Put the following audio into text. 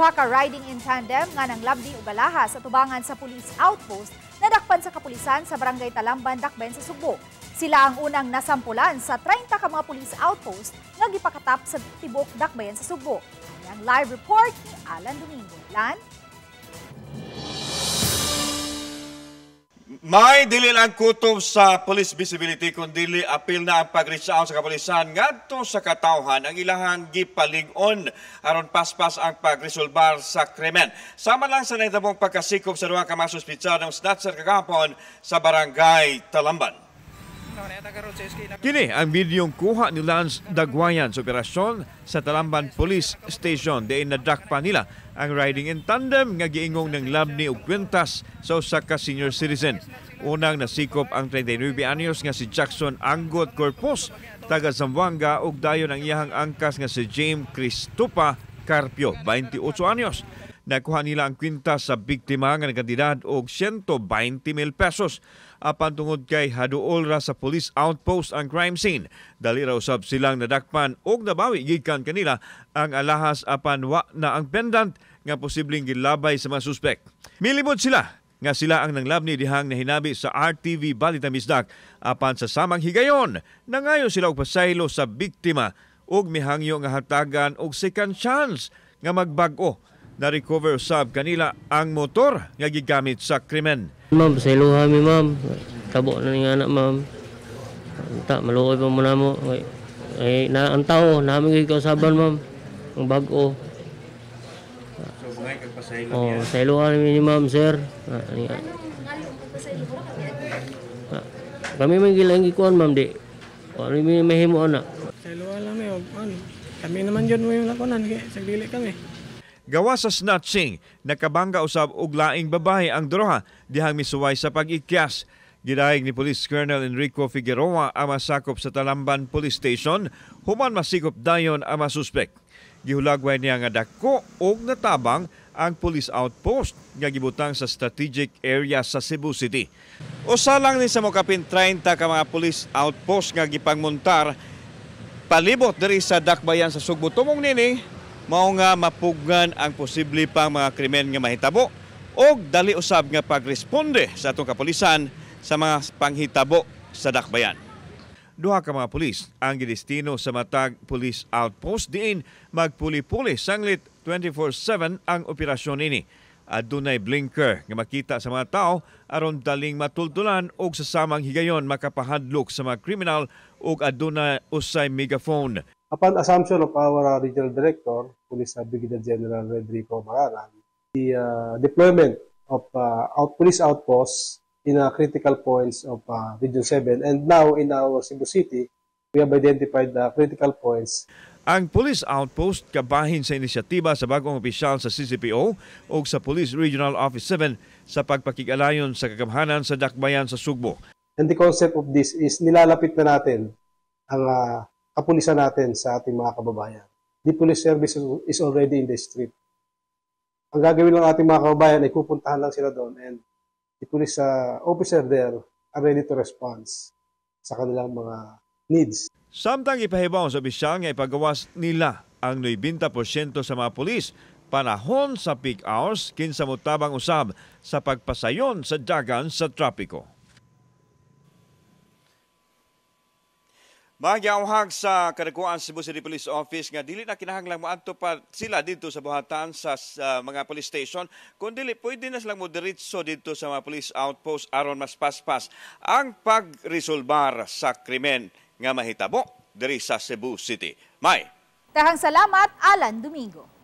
Duha ka riding in tandem nga nanglabdi og alahas sa tubangan sa police outpost nadakpan sa kapulisan sa Barangay Talamban, Dakbayan sa Sugbo. Sila ang unang nasampulan sa 30 ka mga police outpost nga gipakatap sa tibok Dakbayan sa Sugbo. Ang live report ni Alan Domingo. Lan? May dili lang kutob sa police visibility kundi apil na ang pag-reach out sa kapulisan ngadto sa katawhan ang ilahang gipalig-on aron paspas ang pagresolbar sa krimen. Sama lang sa nahitabong pagkasikop sa duha ka mga suspitsado ng snatcher kagahapon sa Barangay Talamban. Kini ang videong kuha ni Lance Dagwayan sa operasyon sa Talamban Police Station. Diin nadakpa nila ang riding in tandem nga giingong ng labni og kwintas sa usa ka senior citizen. Unang nasikop ang 39 anyos nga si Jackson Anggot Corpus taga Zamboanga ug dayon ang iyahang angkas nga si James Cristopa Carpio, 28 anyos. Nakuha nila ang kwintas sa biktima nga nagkantidad og 120,000 pesos. Apan tungod kay haduol ra sa police outpost ang crime scene, dali ra usab silang nadakpan og nabawi gikan kanila ang alahas apan wa na ang pendant nga posibleng gilabay sa mga suspek. Milimod sila nga sila ang nanglabni dihang nahinabi sa RTV Balita Misdak, apan sa samang higayon nangayo sila og pasaylo sa biktima ug mihangyo nga hatagan og second chance nga magbag-o. Na-recover usab kanila ang motor nga gigamit sa krimen. Ma'am, pasayloha mi ma'am. Tabo na ni anak ma'am. Ta maluoy pa mo namo. Ay na ang tao nami gyud kausaban ma'am. Ang bag-o. So mga kag pasaylo niya. Oh, pasayloha mi ni ma'am sir. Kami man gilang gikuan ma'am di. Ano mi mahimo ana. Pasayloha lang mi og ano. Kami naman jud mo yung lakonan kay sa dili kami. Gawa sa snatching, nakabangga usab og laing babae ang droha dihang misuway sa pag-ikyas. Gidayeg ni Police Colonel Enrico Figueroa ang masakop sa Talamban Police Station, human masikop dayon ang masuspek. Gihulagway niya nga dako og natabang ang police outpost nga gibutang sa strategic area sa Cebu City. Usa lang ni sa mokapin 30 ka mga police outpost nga gipangmontar palibot diri sa Dakbayan sa Sugbo. Tumong nini mao nga mapugngan ang posible pang mga krimen nga mahitabo og dali usab nga pagresponde sa atong kapulisan sa mga panghitabo sa Dakbayan. Duha ka mga pulis ang gidestino sa matag police outpost diin magpuli-puli sanglit 24/7 ang operasyon ini. Adunay blinker nga makita sa mga tao aron daling matultulan og sa samang higayon makapahadlok sa mga kriminal ug adunay usay megaphone. Upon assumption of our Regional Director, Police Brigadier General Rodrigo Mararan, the deployment of police outposts in critical points of Region 7, and now in our Cebu City, we have identified the critical points. Ang police outpost kabahin sa inisyatiba sa bagong opisyal sa CCPO o sa Police Regional Office 7 sa pagpakig-alayon sa kagamhanan sa Dakbayan sa Sugbo. And the concept of this is nilalapit na natin ang kapulisan natin sa ating mga kababayan. The police service is already in the street. Ang gagawin lang ating mga kababayan ay pupuntahan lang sila doon and the police officer there are ready to respond sa kanilang mga needs. Samtang ipahibaw sa opisyal nga ipagawas nila ang 90% sa mga pulis panahon sa peak hours kinsa motabang usab sa pagpasayon sa dagan sa trapiko. Magyauhag sa kadakuan Cebu City Police Office nga dili na kinahanglang moadto pa sila didto sa buhatan sa mga police station, kundi pwede na silang modiretso didto sa mga police outpost aron mas paspas ang pagresolbar sa krimen nga mahitabo diri sa Cebu City. May Dahang salamat, Alan Domingo.